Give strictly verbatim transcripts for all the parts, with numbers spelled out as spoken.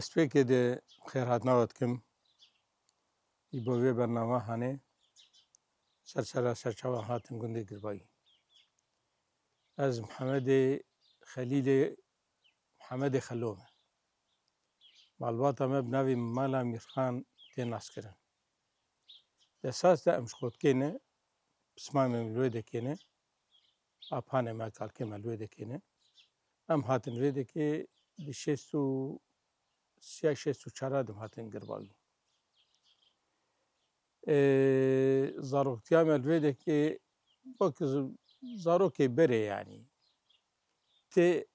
Çêkê de xêrhatina we dikim. Î bo vê bernama hanê ser sera serçavan hatin gundê Girbayî. Ez Mihemedê Xelîlê Mihemedê Xelo me. Malbata me bi navê Mala Mîrxan tê naskirin. Di esas de em ji Xotkê ne, pismamê min li wê dekê ne, apanê me, kalkê me li wê dekê ne. Em hatin vê dekê di şêst û sê ya şêst û çar de em hatin Girbayî. Ê, zaroktiya me li vê dekê wek z-, zarokê berê yanî. Tê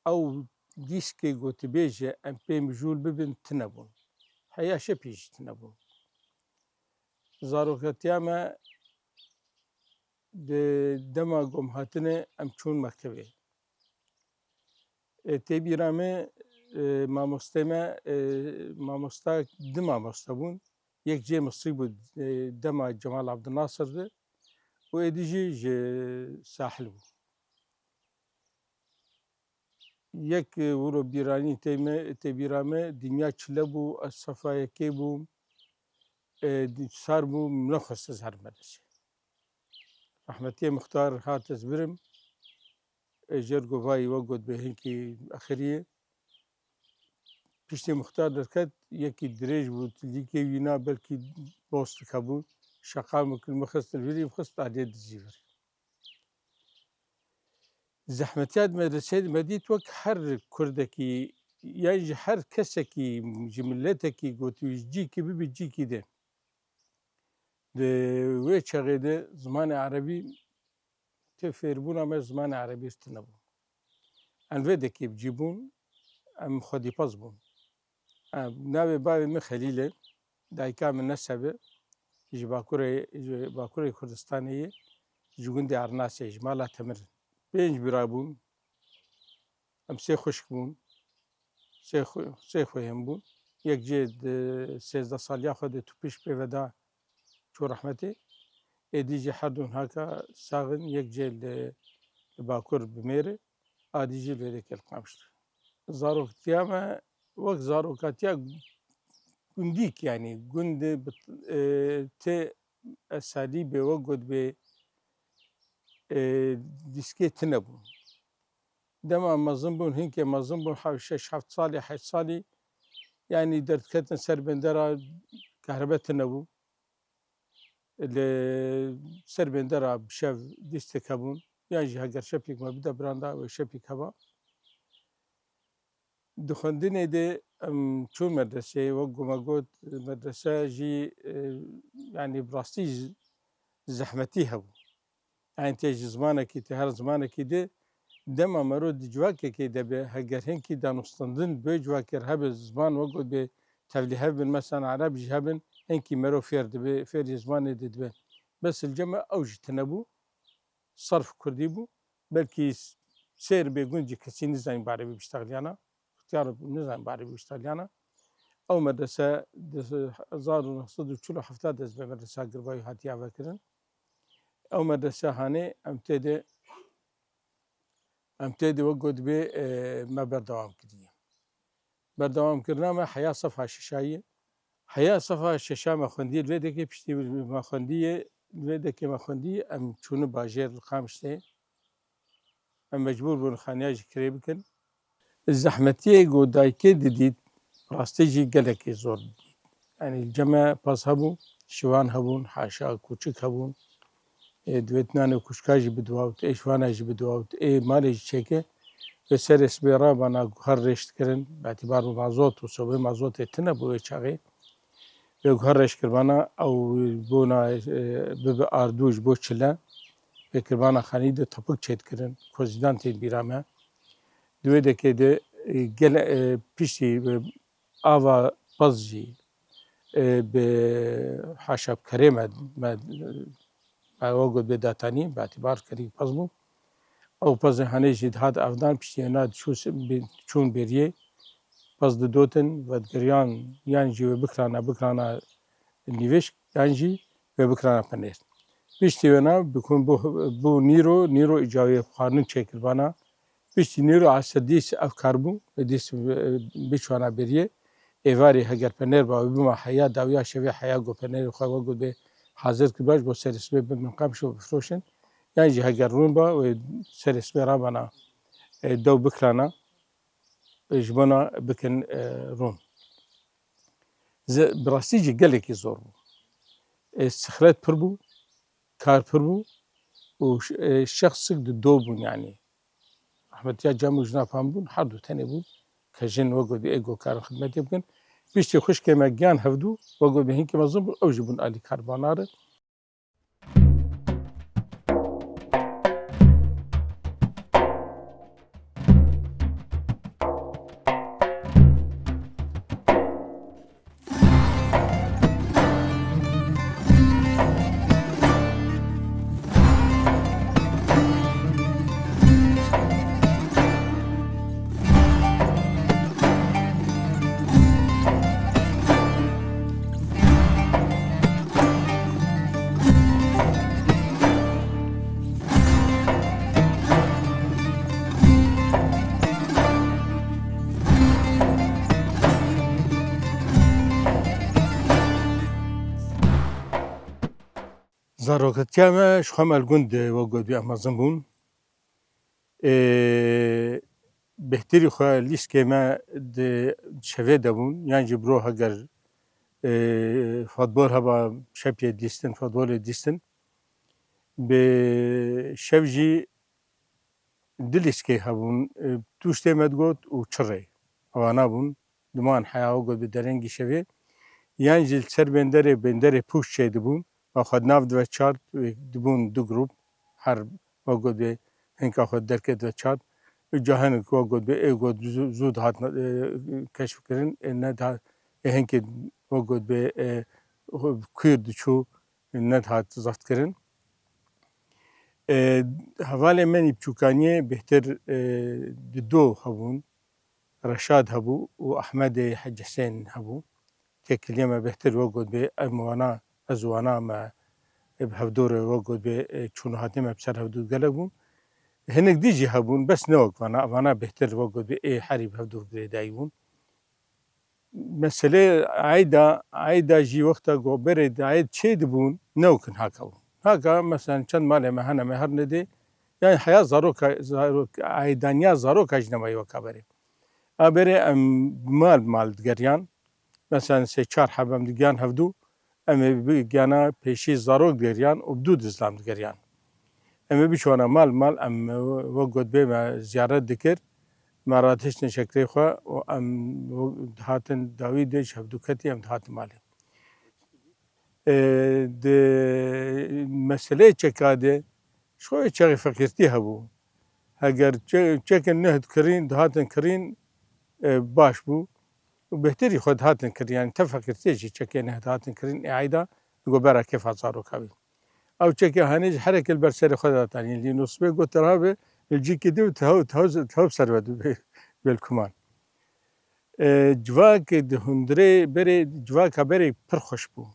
ew dîskê gotibêje em pê mijûl bibin tune bûn. Heya şepî jî tune bûn. Zarokatiya me di dema gom hatine em çûn mektebê. Ê, tê bîra me, ê, mamostê me, ê, mamosta, di mamosta bûn. Yek cê Misrî bû, ê, dema Cemal Abdulnasir de û êdî jî ji Sahil bû. Yek, e, wilo bîranî tê me, tê bîra me, dinya çile bû, ez sefa yekê bûm, e, di-, sar bû, min nexwest ez herim medresê. Rehmetiyê Muxtar hat ez birim, e, jêr govayî we got bê hinkî exiriyê. Piştî Muxtar derket, yekî dirêj bû, tilîkê wîna belkî bostik hebû. Şeqam bikir, min xist li virî, min xist aliyê dizî vir. Zehmetiya di medreseyê de me dît wek her kurdekî, yan jî her kesekî ji miletekî gotî, ji cîkî bibî cîkî din. Di wê çaxê de zimanê erebî, tê fêrbûna me zimanê erebî tune bû. Em vê dekê bi cî bûn, em xwedîpez bûn. Em, navê bavê min Xelîl e, dayika min Neseb e, ji Bakurê, ji Bakurê Kurdistanê ye, ji gundê Ernasê, ji mala Temir in. Pênc bira bûn, em sê xwişk bûn, sê xwe-, sê xwehên bûn. Yek cê di sêzdeh saliya xwe de tûpîş pê ve da çû rehmetê. Êdî jî herdûn haka sax in, yek cê li, li Bakur bi mêr e, a dî jî li wê dekê li Qamişlo. Zaroktiya me wek zarokatiya gundîk, yanî gund bi, e, tê esalî bê, wek got bê, e, dîskê tune bûn. Dema mezin bûn, hinkê mezin bûn, hew-, şeş heft salî, heşt salî, yanî derdiketin ser bendera kahrebe tune bû. Li ser bendera bi şev dîstek hebûn, yan jî heger şepîk me bide biranda, wê şepîk heba. Di xwendinê de em çûn medreseyê, wek ku me got, medrese jî, e, yanî bi rastî jî zehmetî hebû. Yanî tê ji zimanekî, tê her zimanekî de dema mero di civakekê de be, heger hinkî danûstandin bi wê civakê re hebe, ziman wek got bê tevlî hebin, mesela ereb jî hebin, hinkî mero fêr dibe, fêrî zimanê de dibe. Bes li cem me ew jî tune bû, serf kurdî bû. Belkî s-, sêr bê gund jî kesî nizanî bi erebî biştexiliyana, ixtiyar nizanî bi erebî biştexiliyana. Ew medrese di hezar û neh sed û çil û heft de ez bi medresa Girbayî hatiye vekirin. Ew medrese hanê em tê de, em tê de wek got bê, e, me berdewam kiriye. Berdewamkirina me heya sefa şeşa ye. Heya sefa şeşa me xwendî li vê dekê, piştî me xwendî ye, li vê dekê me xwendî, em çûne bajêr li Qamişlê. Em mecbûr bûn xaniya jî kirê bikin. Zehmetiyê ku dayikê didît, rastî jî gelekî zor didît. Yanî li cem me pez hebû, şivan hebûn, haşa kûçik hebûn. Ê, divêt nanê kûçika jî bidiwawt, ê şivana jî bidiwawt, ê malê jî çêke. Wê serê sibê rabana guher rêş dikirin. Bi îtîbar bi mazot û sobê mazotê tune bû wê çaxê. Wê guher rêş kirbana ew bona, e, bibe ardû ji bo çile. Wê kirbana xanî de topik çêdikirin. Kozîdan tên bîra me. Di wê dekê de, e, gele, e, piştî, e, ava pez jî, e, bi haşa bi kerê me, me, me wek got bê datanî, bi îtîbar kerî pez bû. Ew pezê hanê jî dihat avdan, piştî wêna diçû se-, bi-, çûn bêriyê, pez didotin, vedigiriyan, yan jî wê bikirana, bikirana nîvişk, yan jî wê bikirana penêr. Piştî wêna bikûn bû, bû nîro, nîro îca wê xwarin çêkirbana, Piştî nîro esrê dîs ev kar bû, dîs, e, biçûna beriyê. Êvarê heger penêr ba, wî bima heya, dawiya şevê heya got penêrê xwe, we got bê hazir kir baş, bo serê sibê bibin qamşo bifroşin. Yan jî heger rûn ba, wê serê sibê rabana, e, dew bikilana, e, ji bona bikin, e, rûn. Ze-, bi rastî jî gelekî zor bû. E, sixlet pir bû, kar pir bû û ş-, e, şexsik di do bûn, yanî. Rehmetiya Cem û jina Pam bûn, her du tenê bûn. Ke jin we got ê got karin xidmetê bikin. Piştî xwişkê me giyan hevdû, we got bi hinkê mezin bû, ew jî bûn alîkar banari. Zaroketiya me ji xwe me li gund, we got bê, em mezin bûn. Ê, bêhtirî xwe lîskê me di şevê de bûn, yan jî biro heger, ê, futbol heba şepiyê dîstin, futbolê dîstin. Bi şev jî du lîskê hebûn, ê, tûştê me digot û çirê. Ewana bûn. Diman heya we got bi derengî şevê. Yan jî li ser bênderê, bênderê pûş çêdibûn. Ve xwe di nav diveçart, wê dibûn du grûp. Her we got bê hinka xwe derket diveçart. Îca hinek we got bê ê got zû, zû dihat, e, keşfkirin. Ê nedihat, ê hinkê we got bê, e, xwe bi kûr diçû, nedihat zextkirin. E, hevalê me nî biçûkaniyê bêhtir, e, di do hebûn. Reşad hebû û Ehmedê Hec Hisên hebû. Têkiliyê me bêhtir we got bê, em wana, ez wana me, e, bi hevdû re we got bê, e, çûn û hatê me bi ser hevdû gelek bûn. Hinek dî jî hebûn, bes ne wek vana, vana bêhtir we got bê, ê herî bi hevdû girêdayî bûn. Meselê eyda, eyda jî wexta ku berê di eyd çê dibûn, ne wek haka bûn. Haka, mesela, çend malê me hene, me her nedê, yani heya zaroka, zarok, eydaniya zaroka jî nema weka berê. A berê em mal mal digeriyan. Mesela sê çar heb em digiyan hevdû, em ê bigiyana pêşî zarok digeriyan û bi dû dizlam digeriyan. Em ê biçûna mal mal, em, e, we got bê me ziyaret dikir, me radiştin şeklê xwe û em dihatin dawî de ji hevdû ketî em dihatin malê. E, di meseleyê çeka de, ji xwe çaxê feqîrtî hebû. Heger çe-, çekên nuh dikirîn, dihatin kirîn, e, baş bû. Û bêhtirî xwe dihatin kirîn. Yani te feqîrtî jî çekê nuh dihatin kirîn, ê eyda, digo bera kêfa zaroka bî. Ew çekê hanê jî herek li ber serê xwe datanî. Lîno sibê got, "Te rabe, li cîkê dî û te hew, te hew, te hew serwet bê, bê li kuman." E, civakê di hundirê berê, civaka berê pir xweş bû.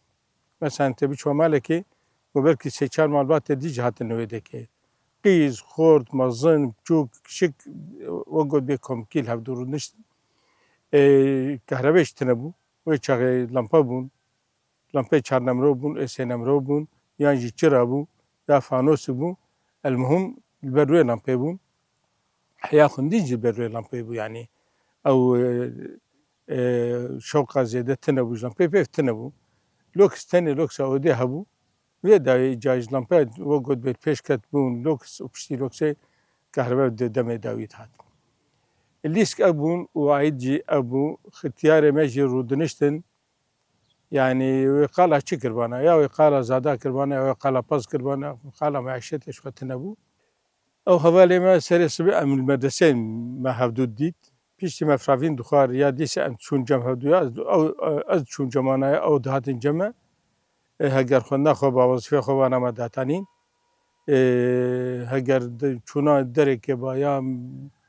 Mesela te biçû malekê, û belkî sê çar malbatê dî jî hatin li wê dekê. Qîz, xort, mezin, biçûk, kişik, we got bê komkî li hevdû rûniştin. E, kahrebê jî tune bû. Wê çaxê lampa bûn. Lampeyê çar nemro bûn, ê sê nemro bûn, yan jî çira bû, ya fanosik bû. Elmuhim, li ber wê lampeyê bûn. Heya xwendî jî li ber wê lampeyê bû, yanî ew, e, e, şewqa zêde tune bû, ji lampeyê pêv tune bû. Loks tenê loksa odê hebû. Vê dawî ca ji lampeya we got bê pêş ket bûn, loks û piştî loksê kahrebe di demê dawî dihat. Lîsk ev bûn û aîd jî ev bû. Xitiyarê me jî rûdiniştin. Yanî wê qala çi kirbana? Ya wê qala zada kirbana, ya wê qala pez kirbana, qala meîşetê ji xwe tune bû. Ew hevalê me serê sibê em li medreseyê me hevdû dît. Piştî me firavîn dixwar ya dîse em çûn cem hevdû ya, ez, ew, ez çûn cemana ya, ew dihatin cem me. E, heger xwendina xwe ba wezîfeya xwe vana me datanîn. E, heger di çûna derekê ba ya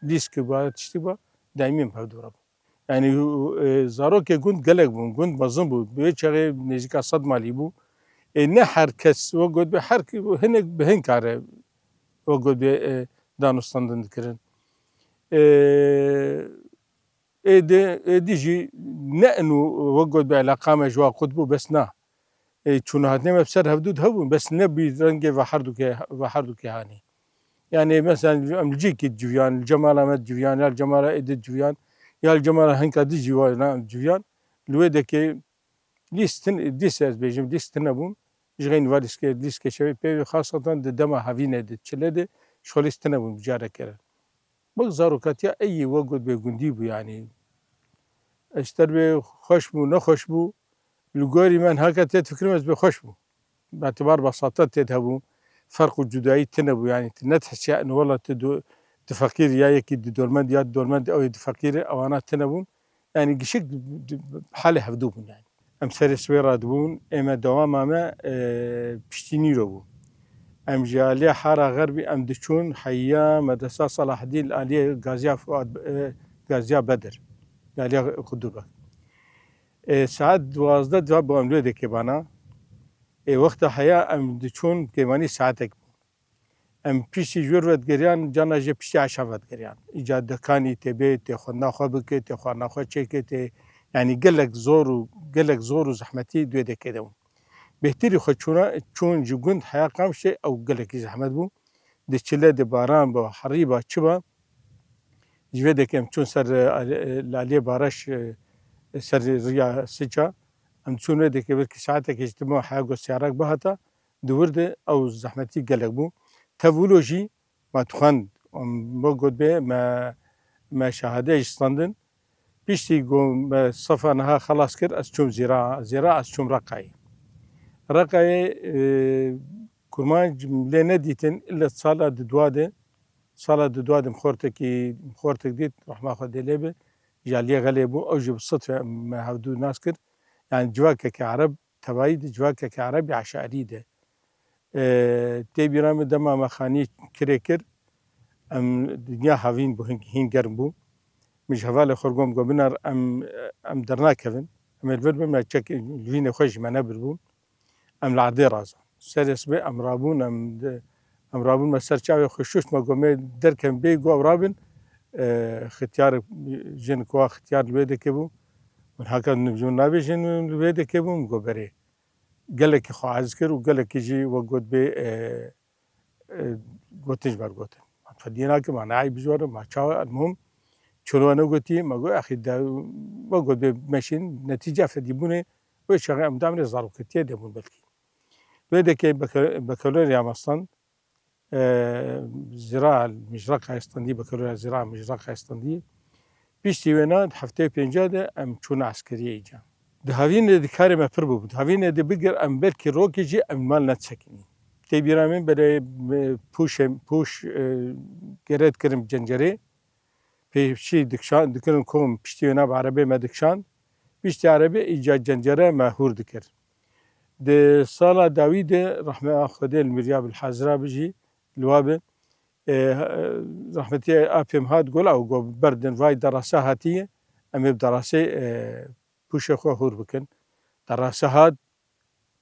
lîskê ba ya tiştî ba, daîmî em hevdû re bûn. Yanî, e, zarokê gund gelek bûn, gund mezin bû. Bi wê çaxê nêzîka sed malî bû. E, ne her kes, we got bê, her ki-, hinek bi hin kare, we got bê, e, danûstandin dikirin. Ê, êdî, êdî jî ne inu wek got bi eleqa me ji wa qut bû, bes na. Ê, çûna hatinê me bi ser hevdû de hebûn, bes ne bi rengê ve herdûkê, ve herdûkê hanî. Yani mesela em li cîkî civiyan, li cemala me civiyan, ya li cemala êdî civiyan, ya li cemala hinka dî jî wana civiyan. Li wê dekê lîstin, dîs ez bêjim, lîstin nebûn. Ji xeyn va lîske, lîske şevê pê xasatan di dema hevînê de, çile de, ji xwe lîstin nebûn bi careke re. Bak zarokatiya ey yê we got bê gundî bû yani. Ez ter bê xweş bû, nexweş bû. Li gorî me niha ke tê difikirim ez bê xweş bû. Betibar basata tê de hebû. Ferq û cudayî tine bû yani. Tu nedihisiya eno wela tu du, tu feqîr ya yekî di dormend ya di dormend ew ê di feqîr e, ewana tine bûn. Yani gişik di, di, halê hevdû bûn yani. Em serê sibê radibûn, ê me dewama me, e, piştî nîro bû. Em ji aliyê Hara Xerbî em diçûn heya Medresa Salaheddîn li aliyê Gaziya Fuad, e, Gaziya Bedir, li aliyê Xudûrbek. E, saet duwazdeh diva bû em li wê dekê bana. Ê wexta heya em diçûn kêmanî saetek bû. Em piştî ji wir vedigeriyan, carna jê piştî eşan vedigeriyan. Îca dekanî tê bê, tê xwendina xwe bike, tê xwarina xwe çêke, tê, yanî gelek zor û, gelek zor û zehmetî di wê dekê de bûn. Bêhtirî xwe çûna, çûn ji gund heya Qamişê, ew gelekî zehmet bû. Di çile, di baran ba, herî ba, çi ba, ji vê dekê em çûn ser, e, e, li aliyê Bareş, e, ser riya Sica. Em çûn wê dekê belkî saetekê ji dima heya got siyarek bihata. Di wir de ew zehmetî gelek bû. Tev wilo jî me dixwend, em bo got bê me, me şehade jî standin. Piştî ku me sefa niha xelas kir, ez çûm Zîra, Zîra ez çûm Reqayê. Reqayê, e, kurmanc lê nedîtin, ille sala di dua de, sala di dua de em xortekî, em xortek dît, rehma Xwedê lê be, ji aliyê Xelê bû, ew jî bi sidfe me hevdû nas kir. Yani civakeke Ereb, tevayî di civakeke Erebî eşarî de. E, tê bîra min dema me xanî kirê kir, em dinya havîn bû, hîn, hîn germ bû. Min ji hevalê xwe re got, got, "Binar em, em dernakevin. Em ê li vir bin, me çek li vînê xwe jî me nebir bûn. Em li erdê razan." Serê sibê em rabûn, em di, em rabûn me ser çavê xwe şuşt, me got, "Me derkevin bê, got ew rabin." E, xityar, jin ku wa xityar li wê dekê bû. Min haka ji min nabêjin li wê dekê bû, min got, "Berê." Gelekî xwe hez kir û gelekî jî wek got bê, e, e, gotin ji me re gotin. Ma tu fediyê nake, ma ne eyb ji we re, ma çawa, elmuhim, çilo we negotî, me got, "Exî de, wek got bê meşîn, netîce fedîbûnê, wê çaxê em damrê zaroketiyê de bûn belkî." Wê dekê beke-, bekelorya me stand, e, zira mijraqayê standî, bekelorya zira mijraqayê standî. Piştî wêna di heftê û pênca de em çûne eskeriyê îca. Di havînê de karê me pir bû. Di havînê de bigir em belkî rokê jî em mal neçekinî. Tê bîra min belê, e, pûşê, pûş, e, gere dikirin bi cencerê. Pêşî dikşan, dikirin kom, piştî wêna bi erebê me dikşan. Piştî erebê îca cencere me hûr dikir. Di sala dawî de rehme a Xwedê li Mirya Bilhazira bijî, li wa bi, e, rehmetî apê min hat, got, "Ew, got, berdin vay derasa hatiye, em ê bi derasê, e, pûşê xwe hûr bikin." Derasa hat,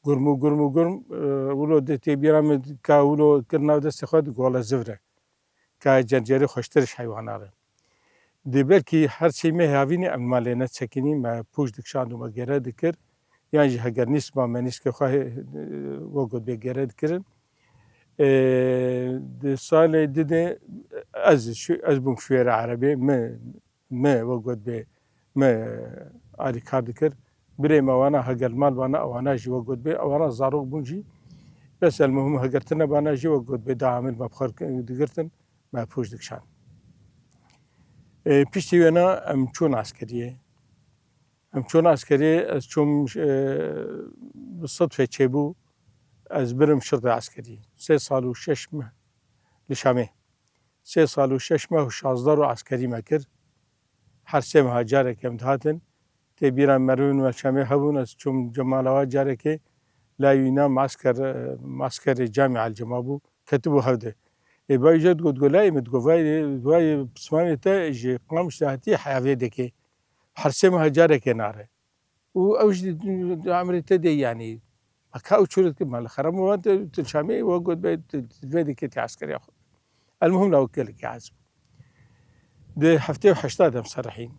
gurm û gurm û gurm, e, wilo de tê bîra min ka wilo kir nav destê xwe, di gole zivre. Ka cencerê xweştir ji heywana re. Di belkî her sê mehê havînê em malê neçekinî, me pûş dikişand û me gere dikir. Yan jî heger nîs ma me nîskê xwe, e, wek got bê gere dikirin. E, di salê di de ez, ez bûm şûyera erebê, min, min wek got bê, min alîkar dikir. Birê me wana heger li mal bana, ewana jî wek got bê, ewana zarok bûn jî. Bes el muhim heger tine bana jî wek got bê, da amil me bi xwe digirtin, me pûş dikişand. E, piştî wêna em çûn eskeriyê. Em çûn eskeriyê, ez çûm, e, bi sidfê çêbû, ez birim şirtê eskeriyê. Sê sal û şeş meh li Şamê. Sê sal û şeş meh û şazdeh ro eskerî me kir. Her sê meha carek em dihatin. Tê bîra merivên me Şamê hebûn, ez çûm cemala wa carekê. Layî wîna masker, e, maskerê Camî El Cema bû. Ketibû hevde. Ê, bayî jê digot, digot, "Layî min," digot, "vay, vay, pismamê te ji Qamişlo hatiye heya vê dekê. Her sê meha carekê nare." Û ew jî di, di emrê te de, yanî, ma ka ew çû dikir, ma li xerem wan te, tu Şamê, we got, "Be, tu, tu vê dikê te eskeriya xwe." El muhim la wek gelekî hez bû. Di heftê û heşta de em serihîn.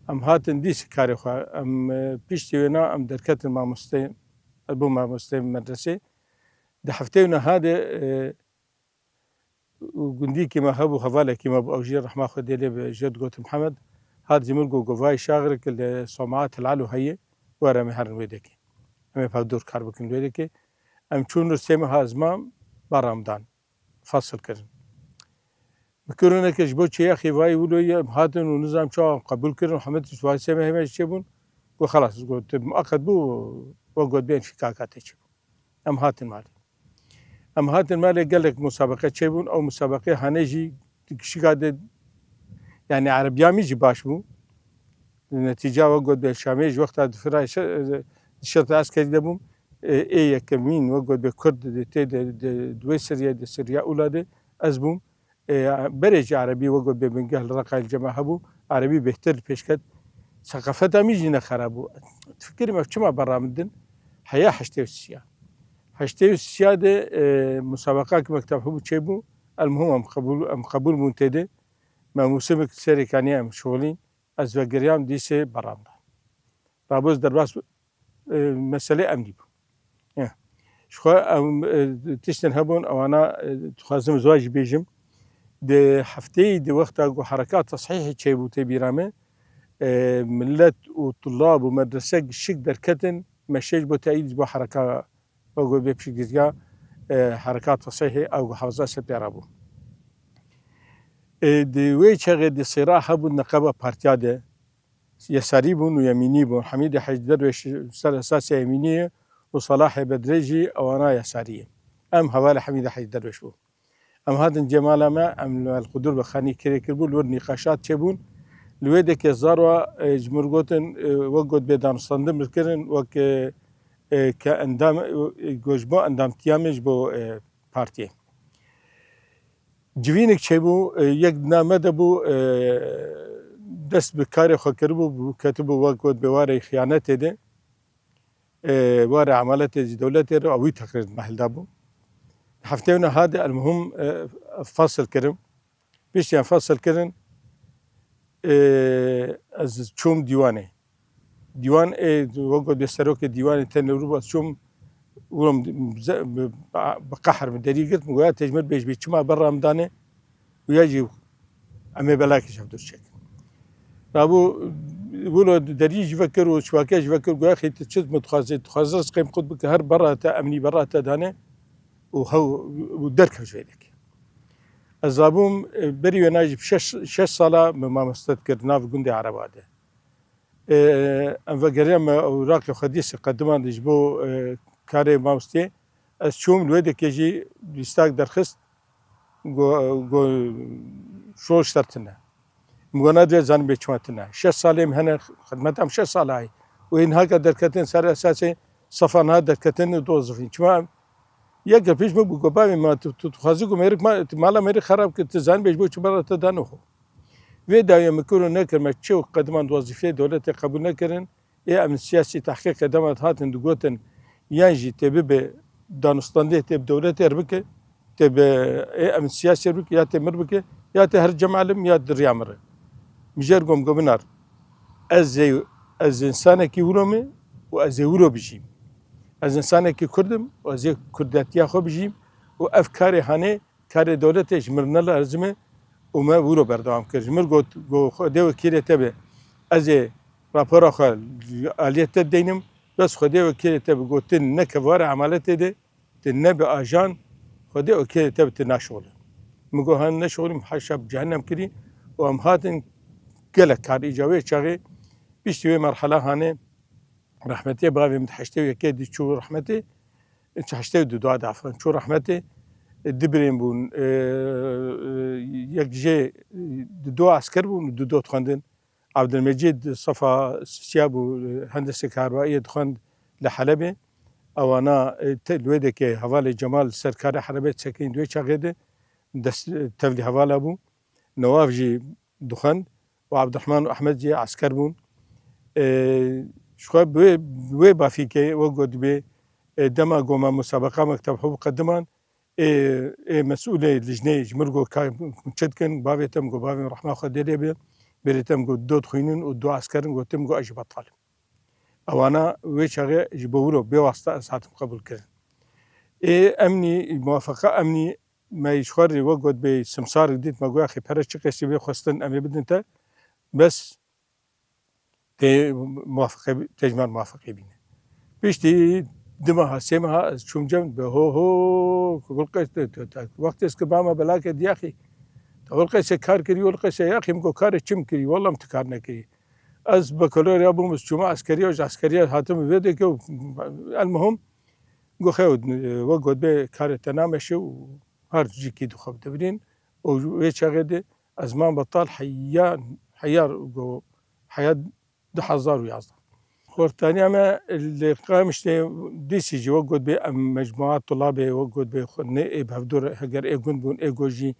Em hatin dîs karê xwe. Em, e, piştî wêna em derketin mamoste, ez bûm mamoste medresê. Di heftê û neha de, e, gundîkî me hebû, hevalekî me bû, ew jî rehma Xwedê lê be, jê digotin Mihemed. Hat ji min got, got, vay şaxirek li Somaa Til Elo heye, were em ê herin wê dekê. Em ê hevdûr kar bikin wê dekê. Em çûn li sê meha ziman, berra min dan. Fasl kirin. Min kir û nekir ji bo çêyexê vayî wilo ye, em hatin û nizam çawa em qebûl kirin û hemî tişt vayî sê mehê me ji çêbûn. Got, xelas, got, mueqet bû, we got bê enfîkaka tê çêbû. Em hatin malê. Em hatin malê, gelek musabeqe çêbûn. Ew musabeqê hanê jî di kişika de, yanî erebiya min jî baş bû. Netîca we got bê Şamê ji wexta di fira şe-, di şerta eskerî de bûm. E, ê yekemîn we got bê Kurd di tê de, de, di wê seriyê de, seriya ula de ez bûm. E, berê jî erebî we got bê bingeh li Reqayê li cem me hebû. Erebî bêhtir li pêş ket. Seqafeta min jî ne xerab bû. Fikirî me çima berra min din? Heya heştê û sisiya. Heştê û sisiya de, e, musabeqak mekteb hebû çêbû. El muhim em qebûl, em qebûl bûn tê de. Me mûsimik serê kaniya em şixulîn. Ez vegeriyam dîsê berra min dan. Rabû ez derbas, e, meselê emnî bûm. Ya. Ji xwe em, e, tiştin hebûn, ewana, e, dixwazim ziwa jî bêjim. Di hefteyê di wexta ku hereka tesihîhê çêbû tê bîra me, e, millet û tulab û medrese gişik derketin, meşê ji bo teyîd ji bo hereka Wek got bê piştgiriya, e, hereka tesihê ew hewza sepê re bû. E, di wê çaxê di sêra hebûn neqeba partiya de, yesarî bûn û yemînî bûn. Hemîdê Hecî Derwêş ser esasê yemînî ye û Selahê Bedrê jî ewana yesarî ye. Em hevalê Hemîdê Hecî Derwêş bûn. Em hatin cemala me, em li Elqudur Bexanî kirê kiribû, li wir nîqaşat çêbûn. Li wê dekê zarwa, e, ji mir gotin, e, wek got bê danûstandin min kirin, wek, e, e, ke endam, e, got ji bo endamtiya min ji bo, e, partiyê. Civînik çêbû, e, yek di nav me de bû, e, dest bi karê xwe kiribû, bû, ketibû wek got bê warê xiyanetê de. E, warê emaletê ji dewletê re, ew wî teqrîr di mehil de bû. Heftê û neha de elmuhim, e, fasl kirim. Piştî em fasl kirin, e, ez çûm dîwanê. Dîwan, e, wek got bê serokê dîwanê tên li rû bû, ez çûm, wilo bi, bi, bi qehr min derî girt, min got, "Ya tê ji mir bêj bê çima berra min danê?" û ya jî em ê belakê ji hevdû çêkin. Rabû wilo derî ji vekir û çivakê ji vekir goya xî tu çi min dixwazê, dixwazê rizqê min qut bike, her berra te emnî berra te dane û hew û derkev ji vê dekê. Ez rabûm, e, berî wêna jî şeş, şeş sala min mamoste dikir di nav gundê Ereba de. E, em vegeriya me ewraqê xwe dîsê qediman de ji bo, e, karê mamosteyê. Ez çûm li wê dekê jî lîstak derxist, go, go, şol ji te re tune. Min got, "Na divê zanibê çima tune." Şeş salê min hene, xidmeta min şeş sala ye. Û ên haka derketin ser esasê sefa niha derketin û dozifîn. Çima em, yek pêş min bû, got, "Bavê, ma tu, tu, tu dixwazî ku mêrik ma, tu mala mêrik xerab kir, tu zanibê ji bo çi berra te danoxo." Vê dawiyê min kir û nekir, me çi qediman di wezîfeyê dewletê qebûl nekirin. Ê em siyasî tehqîqê dema dihatin digotin, yan jî tê bibe danûstandê, tê bi dewletê re bike, tê bi ê em siyasî re bike, ya tê mir bike, ya tê her cem elim, ya di riya mir e. Min jê re got, min got, "Binar, ez ê, ez însanekî wilo me û ez ê wilo bijîm. Ez însanekî Kurd im û ez ê kurdetiya xwe bijîm û ev karê hanê karê dewletê ji mir nelazim e û me wilo berdewam kir." Ji mir got, got, "Xwedê wekîlê te be. Ez ê rapora xwe aliyê te deynim. Bes Xwedê wekîlê te be, got, tu neke vare emaletê de, tu nebe ajan, Xwedê wekîlê te be, tu naşixulî." Min got, "Hen neşixulîm, haşa bi cehennem kirî." Û em hatin gelek kar îca wê çaxê, piştî wê merhela hanê, rehmetê bavê min di heştê û yekê de çû rehmetê, çi heştê û du da dafin çû rehmetê, e, du birên bûn, e, e, yek jê, e, dudo esker bûn, dudo dixwendin. Abdulmecîd sefa sisiya bû, e, hendesê karbariyê dixwend li Helebê. Ewana, e, te, li wê dekê hevalê Cemal li ser karê Helebê disekîn di wê çaxê de dest, e, tevlî hevala bû. Newaf jî dixwend û Abdurehman û Ehmed jî esker bûn. E, ji xwe bi wê, bi wê bafîkê wek got dibê, e, dema ku me musabeqa mekteb hebû qediman, ê, ê mesûlê lijnê ji min got, ka çi dikin? Bavê te min got, bavê min rehma Xwedê lê be, berê te min got, do dixwînin û do esker in, gotim got, ez jî betal im. Ewana wê çaxê ji bo wilo bê wasta ez hatim qebûl kirin. Ê emnî, muwafeqa emnî me ji xwe re wek got bê simsarik dît, me got, "Axê pere çi qesî bê xwestin em ê bidin te." Bes tê muwafeqe, tê ji me re muwafeqê bîne. Piştî du meha, sê meha ez çûm cem, be ho ho, Gulqeys, te, te, te, wextê ez kir ba me belake diyaxî. Te Gulqeysê kar kirî, Gulqeysê yaxî, min got, "Karê çi min kirî? Wela min tu kar nekirî." Ez bakalorya bûm, ez çûme eskeriya, ji eskeriya hatim vê deke û elmuhim, got, "Xew, we got bê karê te nameşe û her cîkî dixwe bidevirîn." Û wê çaxê de ez mam betal heya, heya, got, heya du hezar û yazdeh. Xortaniya me li Qamişlê dîsî jî wek got bê em mecmua tulabê wek got bê xwe ne ê bi hevdû re heger ê gund bûn ê got jî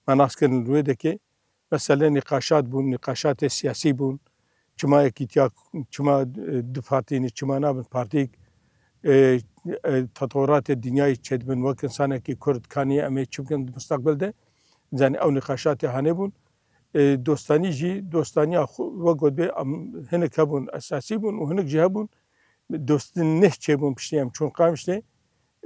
me nas kirin li wê dekê. Mesele nîqaşat bûn, nîqaşatê siyasî bûn. Çima yekîtiya, çima, e, du partî ne, çima nabin partîk? E, e, tetewuratê dinyayê çêdibin, wek insanekî Kurd kanî em ê çi bikin di mustaqbel de? Zanî ew nîqaşatê hanê bûn. E, dostanî jî, dostaniya xwe, wek got bê, em hinek hebûn, esasî bûn û hinek jî hebûn. Dostin neh çêbûn piştî em çûn Qamişlê.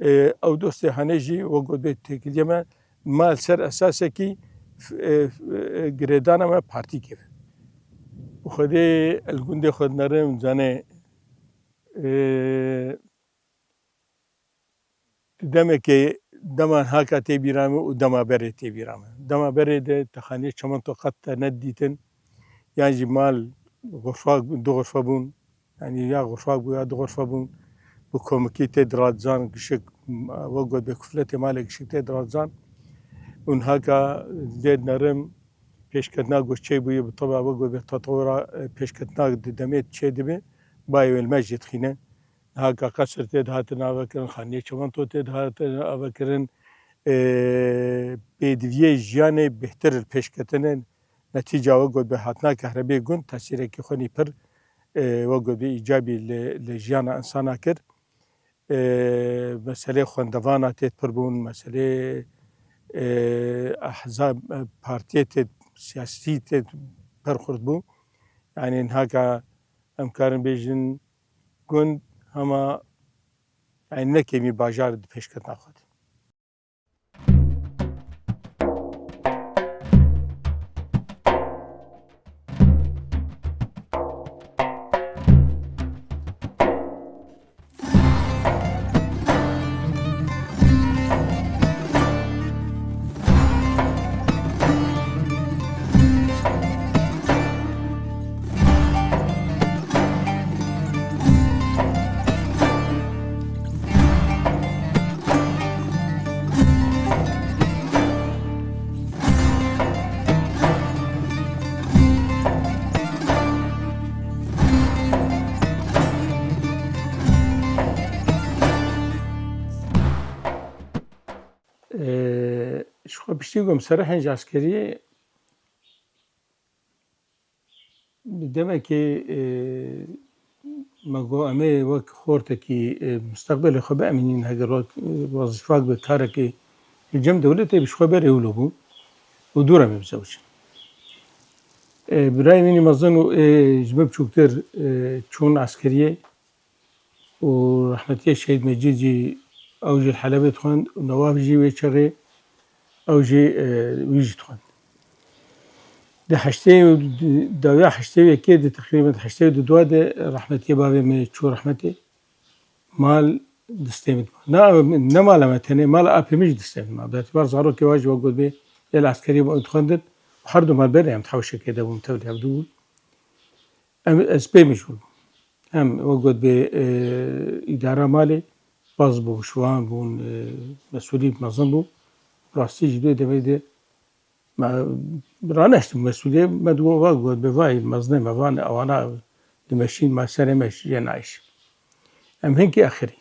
E, ew dostê hanê jî, wek got bê têkiliye me, ma li ser esasekî f-, e, f-, e, girêdana me partîkê be. Û Xwedê el gundê xwe dinerim, zanê, e, Di demekê dema haka tê bîra me û dema berê tê bîra me. Dema berê de te xaniyê çimento qet te nedîtin. Yan jî mal xurfak, du xurfe bûn. Yanî ya xurfak bû ya du xurfe bûn. Bi komikî tê diratizan gişik, wek got bê kufletê malê gişik tê diratizan. Û haka lê nerim pêşketina ku çê bûye bi teba wek got bê tetewura, e, pêşketina di demê çê dibe. Bayê wê li me jê dixîne. Niha ka qesir tê dihatin avekirin, xaniyê çimento tê dihatin avekirin, e, pêdiviyê jiyanê bêhtir li pêş ketine. Netîca wek got bi hatina kehrebê gund tesîrekî xwenî pir, e, wek got bi îcabî li, li jiyana insana kir. E, meselê xwendevana tê pir bûn, meselê, e, ehzab, e, partiyê tê siyasî tê pir xurt bû. Yanî niha ka em karin bêjin, gund hema, yanî ne kêmî bajar di pêşketina xwe de. Ee, ji xwe piştî ku em serihên ji eskeriyê, bi demekê, e, me got, em ê wek xortekî, e, mustaqbelê xwe biemînîn, heger wek, e, wezîfak bi karekê li cem dewletê bi ji xwe berê wilo bû û dû re me bizewicin. E, birayê min ê mezin û, e, ji min biçûktir, e, çûn eskeriyê. û rehmetiyê Şehîd Mecîd jî, ew jî li Helebê dixwend û Newaf jî wê çaxê ew jî, e, wî jî dixwend. Di heştê û dawiya heştê û yekê de, teqrîben heştê û du de rehmetiyê bavê me çû rehmetê. Mal destê min dibe. Ne, ne mala me tenê, mala apê min jî destê min dibe. Bi îtibar zarokê wa jî wek got bê, yê li eskeriyê bû dixwendin. Her du mal berê em di hewşekê de bûn, tevlî hevdû bûn. Em, ez pê mijûl bûm. Em, wek got bê, e, îdara malê baz bû, şivan bûn, e, mesûlî mezin bû. Rastî jî dê demê de me raneştim mesûliyê, me digot, wek got bê, vay, mezinê me van, ewana dimeşîn, me serê me jê nayêş. Em hinkî axirî.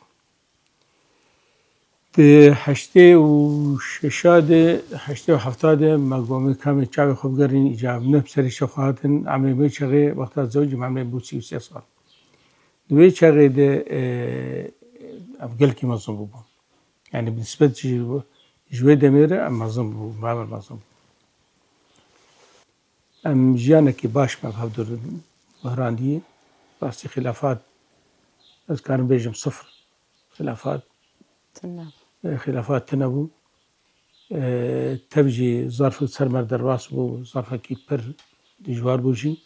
Di heştê û şeşa de, heştê û hefta de me got, em ê kamê çavê xwe bigerîn, îca ne bi serê şev xwe hatin, emrê me çaxê, wexta zewicî me emrê bû sî û sê sal. Di wê çaxê de, e, ev gelkî mezin bûbûn. Yanî bi nisbet jî, Ji wê demê re em mezin bû, me mezin bû. Em jiyanekî baş me bi hevdû guherandiyê. Rastî xilafat, ez karim bêjim sifir. Xilafat, Tune. e, xilafat tune bû. E, tev jî zarf li ser me derbas bû, zarfekî pir dijwar bû jî.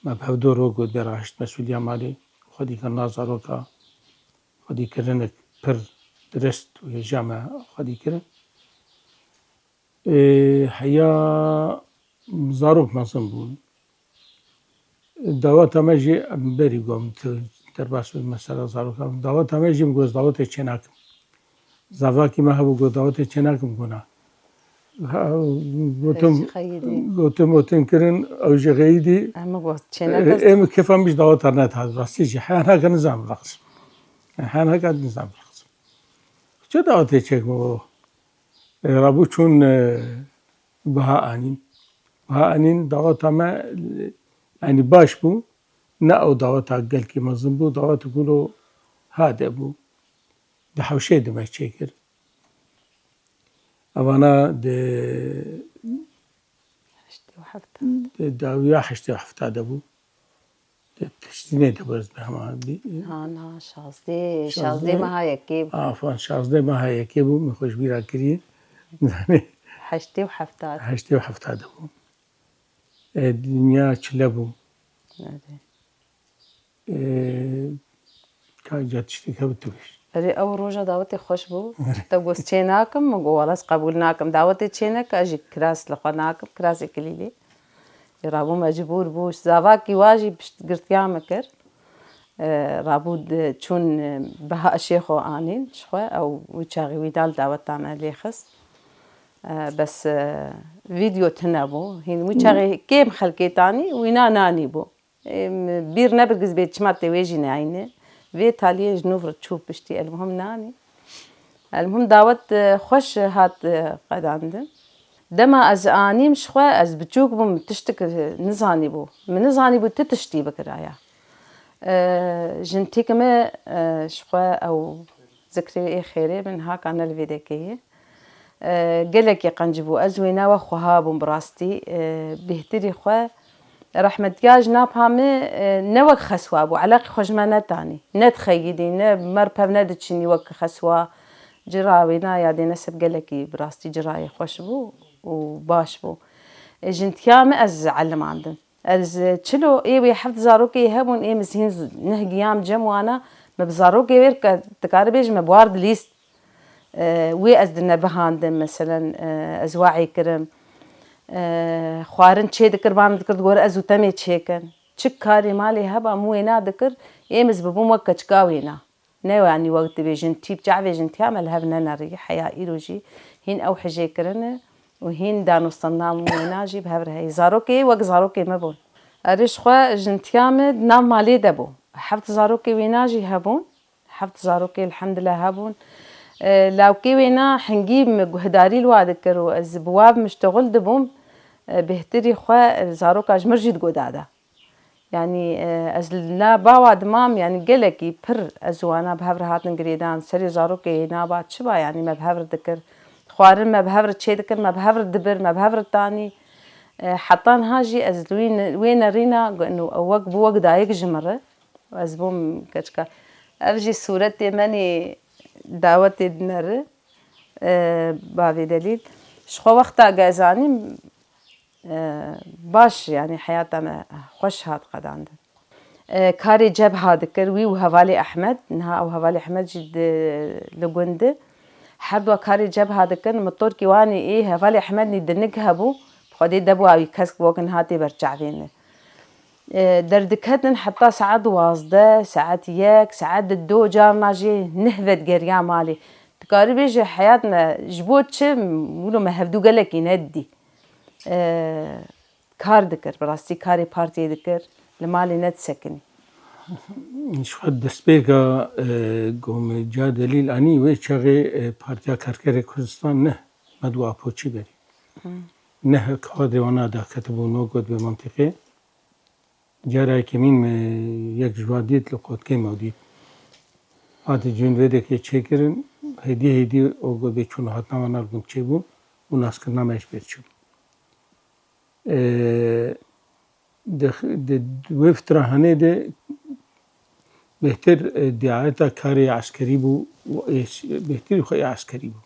Me bi hevdû ro got bê rahişt mesûliya malê, xwedî kirina zaroka, xwedî kirinek pir dirist û hêja me xwedî kirin. Ê, heya zarok mezin bûn. Daweta me jî em berî gom tu derbas bi mesela zarokan. Daweta me jî min got dawetê çênakim. Zavakî me hebû got dawetê çênakim gona. Ha, gotim, Pêşî xeyirî. Gotim gotin kirin, ew jî xeyidî. Em got çêneke. Ê, em kêfa min jî daweta nedihat, rastî jî. Heya nake nizam raqsim. Heya nake nizam raqsim. Çi dawetê çêkim o? E, rabû çûn, e, biha anîn. Biha anîn daweta me, e, yanî baş bû. Ne ew daweta gelkî mezin bû, daweta ku lo hade bû. Di hewşê de me çêkir. Evana di Heştê û heft. Di dawiya heştê û hefta de bû. Di piştînê de bû ez bêhema bî. Ha, niha şazdê, şazdê. Şazdê meha yekê bû. Afan, şazdê meha yekê bû, min xwe ji bîra kiriye. Zanî. Heştê û hefta. Heştê û hefta de bû. E, dinya çile bû. Erê. E, ka ca tiştek hebû tu bêj. Erê, ew roja dawetê xweş bû. Erê. Te got çê nakim, min got, wala ez qebûl nakim. Dawetê çê neke, ez jî kiras li xwe nakim, kirasê kilîlê. Ê, rabû mecbûr bû. Zavakî wa jî piştgirtiya min kir. E, rabû di, çûn, e, biha şêxo anîn ji xwe, ew wî çaxî wî dal daweta me lê xist. E, bes, e, vîdeo tune bû. Hîn wî çaxê kêm xelkê tanî, wîna nanî bû. Ê, min bîr nebir giz bê çima tê wê jî neyne. Vê taliyê ji nû re çû piştî, elmuhim nanî. Elmuhim dawet, e, xweş hat, e, qedandin. Dema ez anîm ji xwe, ez biçûk bûm, tiştik, e, nizanîbû. Min nizanîbû tu tiştî bikiraya. E, jintîk me, e, ji xwe ew zikrê ê xêrê min haka ne li vê dekeyê. E, gelekî qencibû. Ez wêna we xweha bûm bi rastî. E, bêhtirî xwe rehmetiya jina pa min, e, ne wek xeswa bû. Eleqî xwe ji me netanî. Ne dixeyidî, ne mer pev nediçinî wek xeswa. Cira wêna yadê neseb gelekî bi rastî cirayê xweş bû û baş bû. E, jintiya min ez elimandim. Ez çilo ê wê heft zarokê hebûn, ê min hîn z-, neh giyam cem wana, me bi zarokê wê ke dikare bêje me bi war dilîst. E, wê ez di nebihandim, meselen, e, ez wahî kirim. E, xwarin çê dikir, ba min dikir, digore ez û temê çêkin. Çi karê malê heba min wêna dikir, ê min ez bibûm wek keçika wêna. Ne yanî wek dibêjin tîp çavê jin tiya me li hev nenerî. Heya îro jî hîn ew hijê kirine û hîn danûstendam wêna jî bi hev re heye. Zarokê wek zarokê me bûn. Erê ji xwe jin tiya me di nav malê de bû. Heft zarokê wêna jî hebûn. Heft zarokê elhemdulillah hebûn. E, lawkê wêna hingî min guhdarî li wa dikir û ez bi wa bi miştoxil dibûm. E, bêhtirî xwe, e, zaroka ji mir jî digot dada. Yanî, e, ez li na bawa dimam, yanî gelekî pir ez û wana bi hev re hatin girêdan. Serê zarokê naba çi ba, yanî me bi hev re dikir. Xwarin me bi hev re çê dikir, me bi hev re dibir, me bi hev re tanî. E, heta niha jî ez li wî ne-, wê nerîna gu-, inu wek bû wek dayik ji min re. Ez bûm keçika. Ev jî sûretê menî dawetê dineri, e, bavê Delîl. Ji xwe wexta ge ez anîm, e, baş, yanî heyata me xweş hat qedandin. E, karê cebha dikir, wî û hevalê Ehmed, niha ew hevalê Ehmed jî di, li gund e. Her dua karê cebha dikin, motorkî wanî ê hevalê Ehmed nî dinik hebû, bi Xwedê debû awî kesk bi wek niha tê ber çavê min. E, derdiketin heta saet duwazdeh, saet yek, saet di do, carna jê neh ve digeriya malê. Dikarî bêje heyat me ji bo çi, wilo me hevdû gelekî nedidî. E, kar dikir, bi rastî karê partiyê dikir, li malê nedisekinî. Ji xwe destpêka, e, ku me ca delîl anî, wê çaxê, e, Partiya Karkerê Kurdistan neh, me dû Apoçî berî. Hmm. Neh kadrê wana daketibû no got bi mantîqê. Cara yekemîn me yek ji wan dît li qotkê me dît. Hatî cûn vê dekê çêkirin, Hêdî hêdî o go bê çûn û hatina wan a gund çêbû û naskirina me ji bêr çû. E, di, di wê fitirahanê de bêhtir, e, diayeta karê eskerî bû û ê s-, bêhtir xwe ê eskerî bû.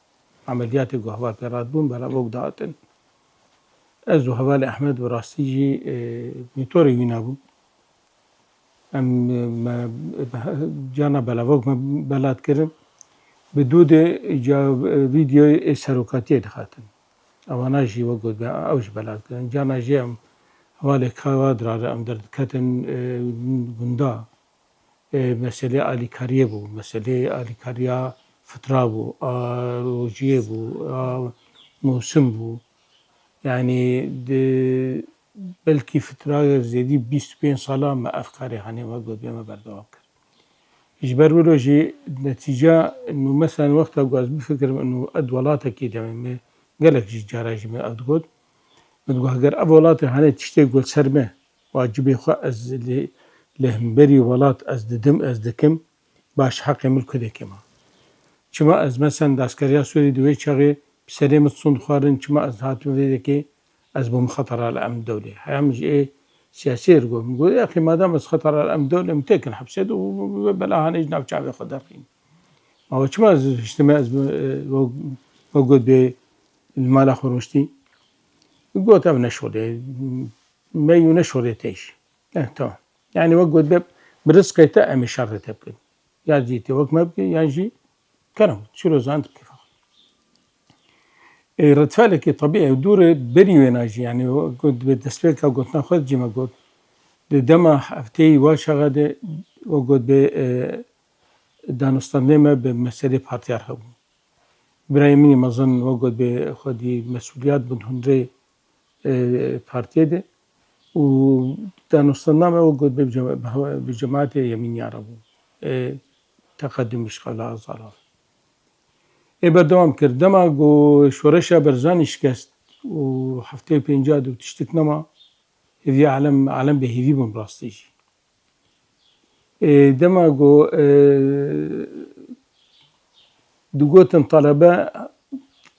Emeliyatê ku heval pê radibûn, belavok dihatin. Ez û hevalê Ehmed bi rastî jî, e, motorê wî nebû. Em, me, carna belavok me belat kirin. Bi dû de ca, e, vîdeoyê ê serokatiyê dixetin. Ewana jî wek got be, ew jî belat kirin. Carna jî em hevalê Kawa Dirarê em derdiketin, e, gunda. E, meselê alîkariyê bû, meselê alîkariya fitra bû, a rojiyê bû, a mûsim bû. Yanî di belkî fitra zêdî bîst û pênc sala me ev karê hanê me got bê me berdewam kir. Ji ber wilo jî netîca nû meselen wexta ku ez bifikirim nû ed welatekî demê me gelek jî cara jî me ev digot. Min digot heger ev welatê hanê tiştê got ser me, wacibê xwe ez li, li hemberî welat ez didim, ez dikim, baş heqê min kudekê ma. Çima ez mesen di askeriya Sûrî di wê çaxê bi serê min sond xwarin, çima ez hatim vê dekê, ez bûm xetera li em dewlê. Heya min ji ê siyasiyê re got, min got, "Yaxî madem ez xetera li em dewlê, min têkin hepsê de û bela hanê ji nav çavê xwe derxîn." Ma we çima ez hiştime ez bi, e, we, we got bê li mala xwe rûniştî? Got, "Ev ne şolê me yû ne şolê te jî." Eh, tamam. Yani wek got be, bi rizqê te em ê şerê te bikin. Ya zî tê wek me bike, yan jî kerem, çilo zan tu kêfa xwe. Ê, retfelekê tebî ew dû re berî wêna jî, yani wek got be destpêka gotina xwe cî me got. Di dema hefteyî wa çaxa de wek got be, e, danûstandinê me bi meselê partiyar hebû. Birayê min ê mezin wek got bê xwedî mesûliyat bûn hundirê, e, partiyê de û danûstandina me wek got bê bi cema-, bi hewa-, bi cemaetê yemîniya re bû. E, teqedûm îşxala Zalan. Ê berdewam kir. Dema ku Şoreşa Barzanî şikest û heftê û pênca de tiştik nema, hêviya alem, alem bêhêvî bûn rastî jî. Ê, dema ku, e, digotin talebe,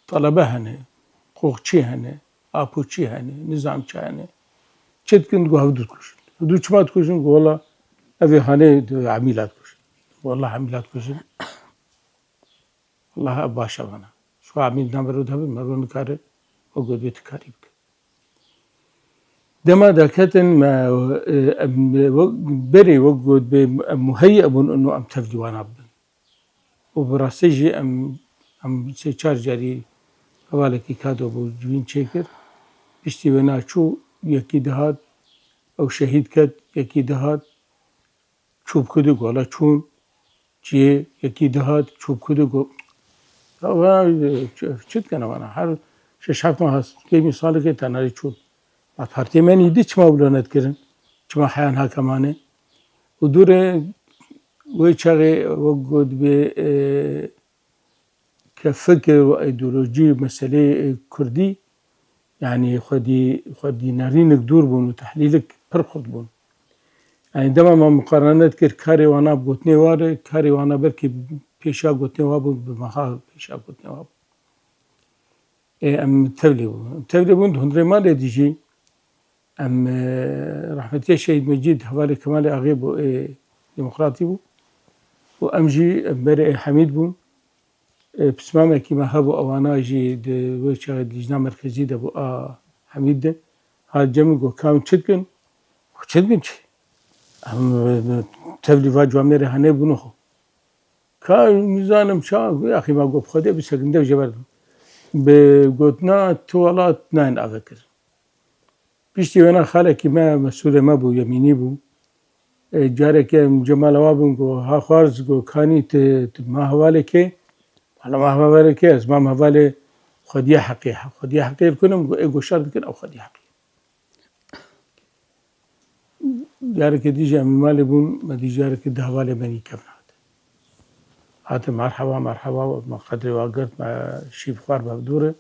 talebe hene, qoxçî hene, apoçî hene, nizam çi hene. Çi dikin ku hevdû dikujin. Hevdû çima dikujin ku wela ev ê hanê emîla dikujin. Wela emîla dikujin. Wela ev baş e vana. Şu emîl navê rû dihebin, merû nikare, o gotbê tu karî bike. Dema derketin me, e, em, e, we-, berê wek got bê em muheyye bûn û em tevlî wana bibin. Û bi rastî jî em, em sê çar carî hevalekî kado bû civîn çêkir. Piştî wêna çû, yekî dihat, ew şehîd ket, yekî dihat, çû bi ku de gola çûn, çiyê yekî dihat, çû bi ku de go-, ya, ya, çi, çi dikene vana? Her şeş heft mah, kêmî salekê tenarî çûn. Ma partiyê me nî di çima wilo nedkirin? Çima heyan hake mane? Û dûre wê çaxê wek got bê, e, ke fikir û îdeolojî û meseleyê, e, kurdî, yanî xwedî, xwedî nerînik dûr bûn û tehlîlik pir xurt bûn. Yanî dema me muqarene dikir karê wana bi gotinê wa re, karê wana belkî pêşa gotinê wa bû, bi meha pêşa gotinê wa bû. Ê, em tevlî bûn. Em tevlî bûn, di hundirê malê dî jî em, e, rehmetiya Şehîd Mecîd hevalê Kemalê Axê bû, ê, demokratî bû. Û em jî em berê ê Hemîd bûn. E, pismamekî me hebû, ewana jî di wê çaxê di Lijna Merkezî de bû a Hemîd de. Hat cem min got, "Ka hûn çi dikin?" Got, "Çi dikin çi? Em, e, tevlî va camêrê hene bûne xwe." Ka nizanim ça, got, "Yaxî me got, bi Xwedê bisekin dev jê berdim." Bi gotina tu welat nayên avekir. Piştî wêna xalekî me, mesûlê me bû, yemînî bû. E, carekê em cemala wa bûn, got, "Ha xwarz," got, "kanî tu, tu ma hevalê kê?" Wala ma hevalê kê, ez mam hevalê Xwediyê Heqê. Xwediyê Heqê li kunim, got, "Ê goşar dikin, ew Xwediyê Heqê." Carekê dî jî em li malê bûn, me dî carekê di hevalê me nî kevin hat. Hatin, "Merheba, merheba," me qedrê wa girt, me şîv xwar bi hevdû re.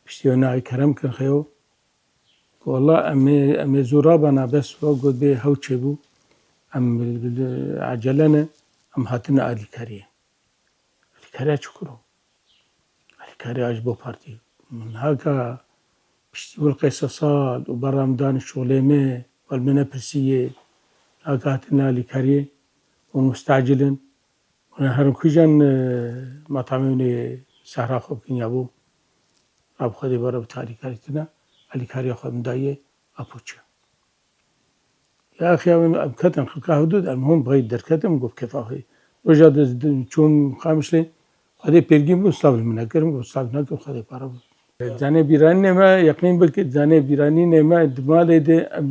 Piştî wêna ê kerem kin xeyo. Wala em ê, em ê zû rabana, bes wa got bê hew çêbû. Em bi, bi, bi ecele ne, em hatine alîkariyê. Kere çi kuro? Alîkariya ji bo partî. Min haka piştî wil qeysa sal û berra min danî şolê me, wal min nepirsiye, haka hatine alîkariyê û mustacil in. Hûn herin kujan, e, matamê hûn ê sehra xwe bikin ya bo. Rab Xwedê bara bi tarîkarî tine, alîkariya xwe min daye, apo çi? Ya axî, em, em ketin xilka hudud, em hûn bixeyî derketin, min got, kefa xwe. Roja de, de çûm Qamişlê, Xwedê pêrgîn bû, silav li min nekirin, got, silav nekin, Xwedê para bû. Zanê bîranînê me, yeqîn bike, zanê bîranînê me, di malê de, em,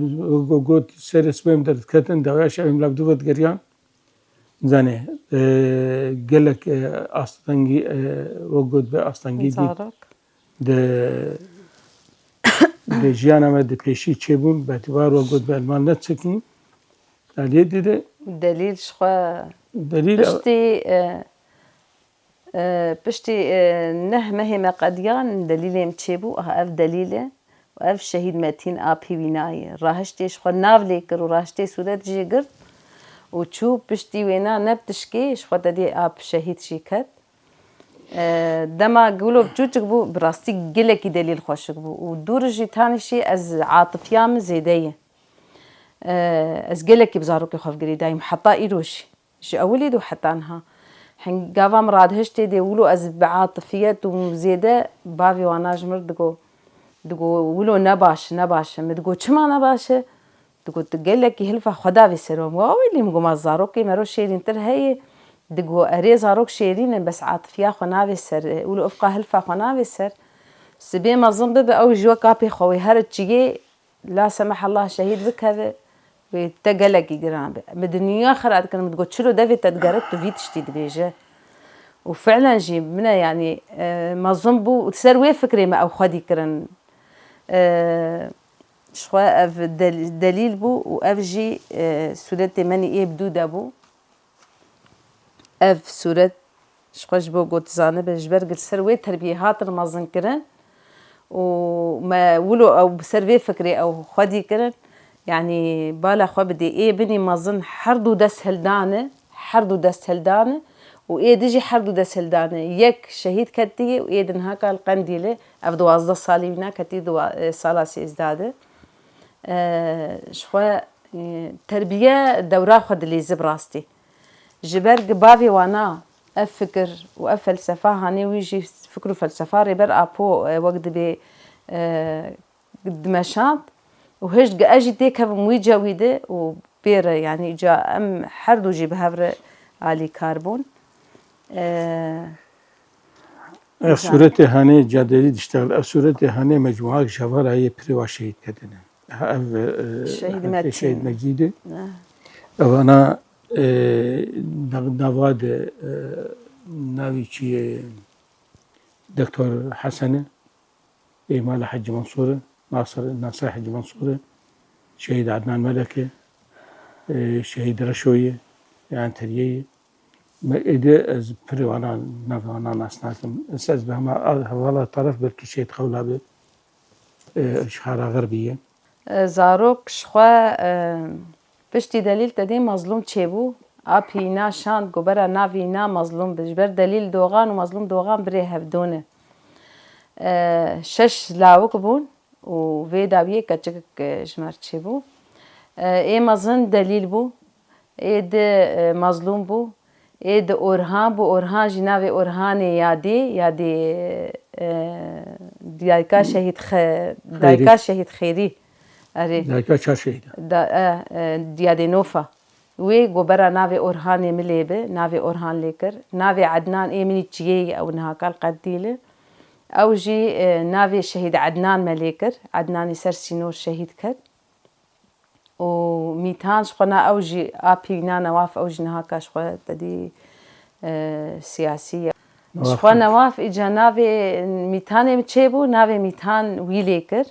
go-, got, serê sibê em derdiketin, dawiya şevê em lav du ve digeriyan. Zanê, e, gelek, e, astengî, e, wek got be astengî dît. Zarok. Di, di jiyana me di pêşî çêbûn, betibar wek got be elman ne çekî. Aliyê dide. Delîl ji xwe Delîl piştî, e, e, piştî, e, neh mehê me qediyan delîlê min çêbû. Aha, ev delîl e. Û ev şehîd Metîn apî wîna ye. Rahiştê ji xwe nav lê kir û rahiştê sûret jê girt û çû piştî wêna ne bi tişkê ji xwe te dê ap şehîd jî ket. E, dema wilo biçûçik bû, bi rastî gelekî delîl xweşik bû û dûr jî tanî şî ez atifiya min zêde ye. E, ez gelekî bi zarokê xwe ve girêdayîm, heta îro jî. Ji ewilî de heta niha. Hingava min radihiştê dê wilo ez bi atifiyet û zêde bavê wana ji mir digo, digo, wilo ne baş, ne baş e. Min digo, çima ne baş e? Digo, tu gelekî hilfa xwe davê ser wan. Wa welî min got, ma zarokê mero şêrîntir heye? Digo, erê, zarok şêrîn in, bes atifiya xwe navê ser, wilo ifqa hilfa xwe navê ser. Sibê mezin bibe, ew ji wek apê xwe wê here çiyê, la semeh Allah şehîd bikeve, wê te gelekî giran be. Min dinya xira dikin, min digot, çilo devê te digere, tu vî tiştî dibêje. Û fi'len jî min e, yanî, e, mezin bû û ser wê fikrê me ew xwedî kirin. E, Ji xwe ev del-, delîl bû û ev jî, e, sûretê menî ê bi dû de bû. Ev sûret ji xwe ji bo ku tu zanibe, ji ber ku li ser wê terbiyê hatin mezinkirin û me wilo ew bi ser vê fikrê ew xwedî kirin, yanî bala xwe bidê. Ê binî mezin her du dest hildane, her du dest hildane û ê di jî her du dest hildane. Yek şehîd ketiye û ê di niha ka li Qendîlê, ev duwazdeh salî wîna ketî duwa-, e, sala sêzdeh de. E, ji xwe, e, terbiye dewra xwe dilîze bi rastî. Ji ber ku bavê wana ev fikir û ev felsefa hanê wî jî fikir û felsefa Rêber Apo, e, wek dibê, e, dimeşand û hişt ku ez jî têkevim wî cewî de û pê re, yanî îca em her du jî bi hev re alîkar bûn. E, Ev sûretê hanê caderî diştexil. Ev sûretê hanê mecmuak Jevala yê pirê wa şehîd ketine. Ha, ev, e, Şehîd hemşê Metîn. Şehîd Mecîdê. Eh. Evana, e, nav-, nava de, e, navî çi ye? Doktor Hesene. Ê mala Hecî Mansûr e, Nasir, Nasir Hecî Mansûr e, Şehîd Ednan Melek e, e, Şehîd Reşo ye, ê Enteriyê ye. Me êdî ez pirê wana, navê wana nas nakim. Ez, ez bi hema a-, hevala taraf belkî Şehîd Xewla be, e, ji Xara Xerbî ye. E, zarok ji xwe, e, Piştî delîl te dê Mezlûm çêbû. Apî îna şand ku bera navê îna Mezlûm bi. Ji ber delîl Doxan û Mezlûm Doxan birê hevdû ne. E, şeş lawik bûn û vê dawiyê keçik, e, ji me re çêbû. E, ê mezin delîl bû. Ê di, e, Mezlûm bû. Ê di Orhan bû. Orhan jî navê Orhanê yadê, yadê, e, dayika Şehîd Xe-, Xeyrî. Dayika Şehîd Xeyrî. Erê. Dayika çar şehîdan. Da, e, e, diyadê Nofa. Wê gobera navê Orhanê min lê bi, navê Orhan lê kir. Navê Ednan ê min î çiyê ye, ew niha kal qet dîl e. Ew jî, e, navê Şehîd Ednan me lê kir. Ednanê ser sînor şehîd ket. Û Mîtan ji xwe na ew jî apî wîna Newaf, ew jî niha ka ji xwe te dî, e, siyasî ye. Ji Newaf xwe ne. Newaf îca navê Mîtanê min çêbû, navê Mîtan wî lê kir.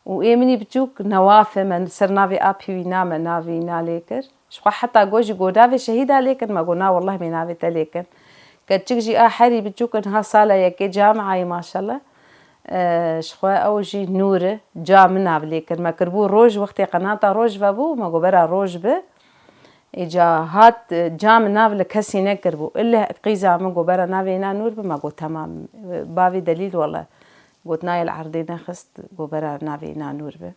Û ê min î biçûk Newaf e, me ser navê apî wîna me navê wîna lê kir. Ji xwe heta got jî got navê şehîda lê kir, me got na wellah me navê te lê kir. Keçik jî a herî biçûk niha sala yekê camiyayê maşallah. E, ji xwe ew jî Nûr e, ca min nav lê kir. Me kiribû roj, wextê qenata roj vebû, me got bera roj bi. Îca hat, e, ca min nav li kesî nekiribû. Îlle qîza min got bera navê îna nûr bi, me got temam. Bavî Delîl wele got nayê li erdê nexist, got bera navê îna nûr bi.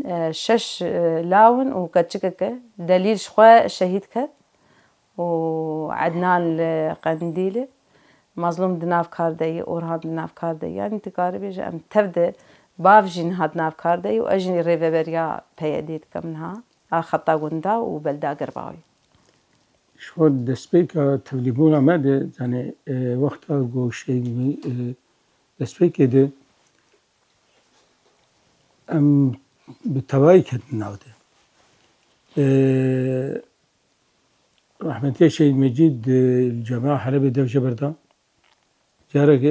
E, şeş, e, lawin û keçikeke Delîl ji xwe şehîd ket û Ednan li Qendîlê. Mazlûm di nav kar de ye, Orhan di nav kar de ye. Yanî tu karî bêje em tev de bav jî niha di nav kar de ye û ez jî rêveberiya P Y D'ê dikim niha. A xeta gunda û belda Girbawî. Ji xwe destpêka tevlîbûna me de, yani, e, wexta ku şehîd bû, e, destpêkê de em bi tevayî ketin nav de. E, Rehmetiye Şehîd Mecîd, e, li Camia Helebê dev jê berda. Carek, e,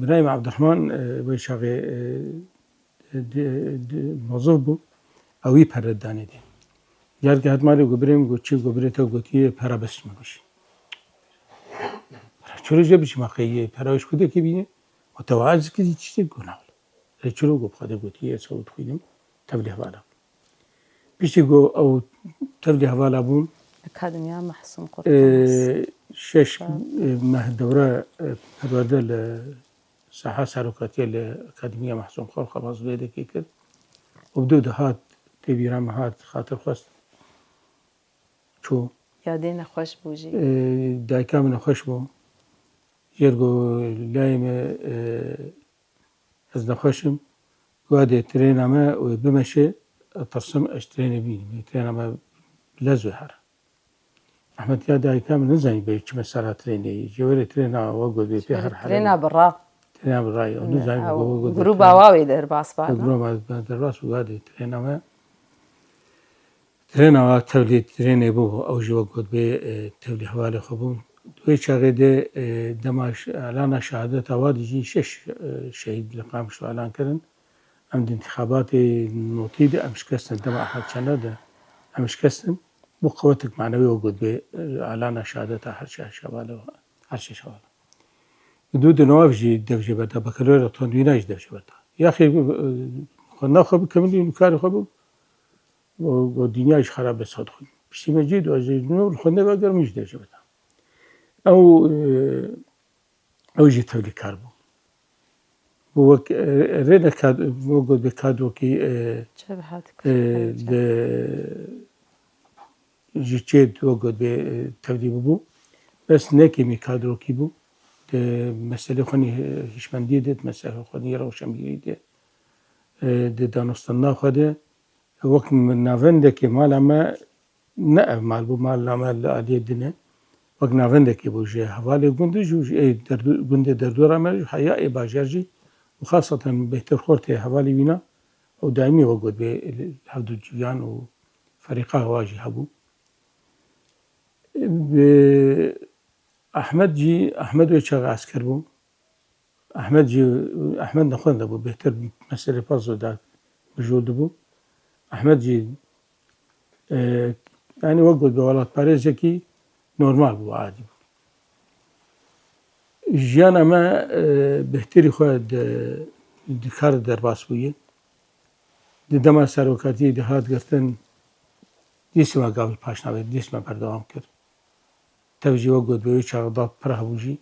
birayê me Abdurrahman, e, wê çaxê, e, di, di, mozif bû. Ew wî pere danê dê. Carek hat malê got birê min got çi got birê te gotiye pera bes min goşî. Pera çilo jê biçî ma qeyî pera wê ji ku dekê bîne? Got te wa ez kizî tiştê got nal. Rê çilo got bi Xwedê gotiye ez ew dixwînim. Tevlî hevala. Piştî ku ew tevlî hevala bûn, Akademiya Mahsûm Qurtanas. E, şeş, e, meh dewre, e, perwerde li saha serokatiye li Akademiya Mahsûm Xor Xabaz Vêdekê kir. Û bi dû dihat, tê bîra min hat, xatir xwest. Çû. Yadê nexweş bû jî. E, dayika min nexweş bû. Jêr got layê me, e, Ez nexweş im. Got, "Adê trêna me wê bimeşe, ez tirsim ez trênê bînim. Ê trêna me lez wê here." Ehmed ya dayika min nizanî bê çime sera trênê yê. Ji werê trêna we got bê pê her here. Trêna bi ra. Trêna bi ra ye. Ew nizanî bi got, got, grûba wa wê derbas ba, ne? Grûba me derbas bû, got, "Adê trêna me." Trêna wa tevlî trênê bû, ew jî wek got bê, e, tevlî hevalê xwe bû. Di wê çaxê de, e, dema ş-, elana şehadeta wa de jî şeş, e, şehîd li Qamişlo elan kirin. Em di întixabatê notî de em şikestin, dema Ehmed Çanar de em şikestin. Bû qewetek manewî wek got bê, e, elana şehadeta her şeş hevalê, her şeş hevala. Di dû di nav jî dev jê berda, bakalorya xwend wîna jî dev jê berda. Yaxê, e, xwendina xwe bikemilî, karê xwe bû. Got, got, dinya ji xera bes xwe dixwîn. Piştî me cî do, ez ê nû li xwendê vegerim, min jî dev jê bida. Ew, e, ew jî tevlîkar bû. Bû wek, e, rêne kad-, bû got bê kadrokî, e, Çebihat e, Kırklareli. De, ji çê wek got bê, e, tevlî bûbû. Bes ne kêmî kadrokî bû. Di meselê xwe nî hişmendiyê de, di meselê xwe nî rewşenbîrî de, e, di danûstandina xwe de, Wek navendekê mala me, ne ev mal bû, mala me li aliyê din e. Wek navendekê bû ji hevalê gund jî û ji ê derdu-, gundê derdora me jî, heya ê bajar jî û xaseten bêhtir xortê hevalê wîna û daîmî wek got bê hevdu ciyan û ferîqa wa jî hebû. Bi Ehmed jî, Ehmed wê çaxê esker bû. Ehmed jî, Ehmed nexwendebû, bêhtir meselê pazo de mijûl dibû. Ehmed jî, e, yanî wek got, bi welatparêzekî normal bû, adî bû. Jiyana me, e, bêhtirî xwe di, di kar de derbas bûye. Di dema serokatiyê de hat girtin, dîsî me gavil paşnavê, dîsî me berdewam kir. Tev jî wek got, bi wê çaxê dat pir hebû jî.